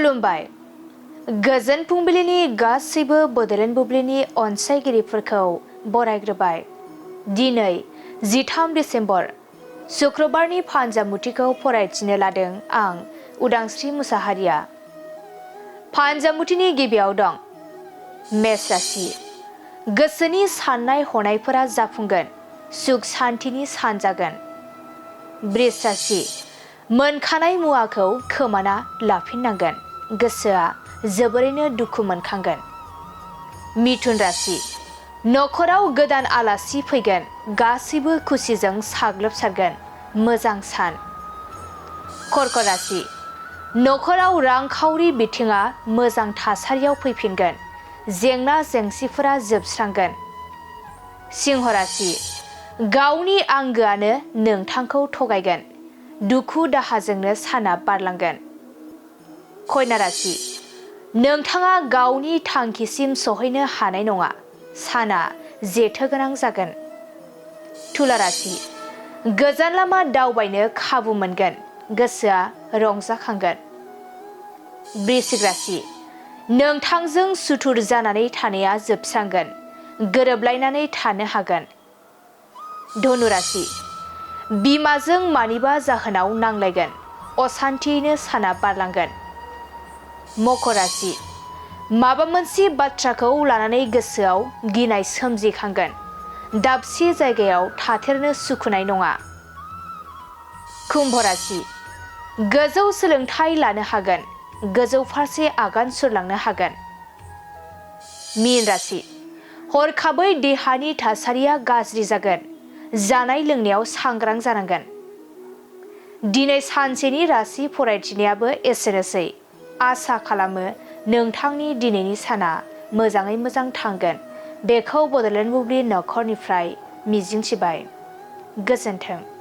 खुलुमबाय। गोजोन फुंबिलिनि गासैबो बड'लेण्ड बुब्लिनि अनसायगिरिफोरखौ बरायग्रोबाय। दिनै 13 डिसेम्बर शुक्रबारनि फानजामुथिखौ फरायथिनो लादों आं उदांस्रि मुसाहारिया। फानजामुथिनि गिबियाव दं मेष राशि। गोसोनि साननाय हनायफोरा जाफुंगोन, सुख सान्थिनि सान जागोन। बृष राशि। मोनखानाय मुवाखौ खोमाना लाफिननांगोन, गोसोआ जोबोरैनो दुखु मोनखांगोन। मिथुन राशि। नखराव गोदान आलासि फैगोन, गासैबो खुसिजों साग्लोबसारगोन, मोजां सान। कर्कट राशि। नखराव रांखावरि बिथिङा मोजां थासारियाव फैफिनगोन, जेंना जेंसिफोरा जोबस्रांगोन। सिंह राशि। गावनि आंगोआनो नोंथांखौ थगायगोन, दुखु दाहाजोंनो साना बारलांगोन। कन्या राशि। नोंथाङा गावनि थांखिसिम सहैनो हानाय नङा, साना जेथोगोनां जागोन। तुला राशि। गोजान लामा दावबायनो खाबु मोनगोन, गोसोआ रंजाखांगोन। वृश्चिक राशि। नोंथांजों सुथुर जानानै थानाया जोबस्रांगोन, गोरोबलायनानै थानो हागोन। धनु राशि। बिमाजों मानिबा जाहोनाव नांलायगोन, असान्थियैनो साना बारलांगोन। मकर राशि। माबा मोनसे बाथ्राखौ लानानै गोसोआव गिनाय सोमजिखांगोन, दाबसे जायगायाव थाथेरनो सुखुनाय नङा। कुम्भ राशि। गोजौ सोलोंथाइ लानो हागोन, गोजौ फारसे आगान सुरलांनो हागोन। मीन राशि। हरखाबै देहानि थासारिया गाज्रि जागोन, जानाय लोंनायाव सांग्रां जानांगोन। दिनै सानसेनि राशि फरायथिनायाबो एसेनोसै। आसा खालामो नोंथांनि दिनैनि साना मोजाङै मोजां थांगोन, बेखौ बड'लेण्ड बुब्लि नखरनिफ्राय मिजिंथिबाय। गोजोन्थों।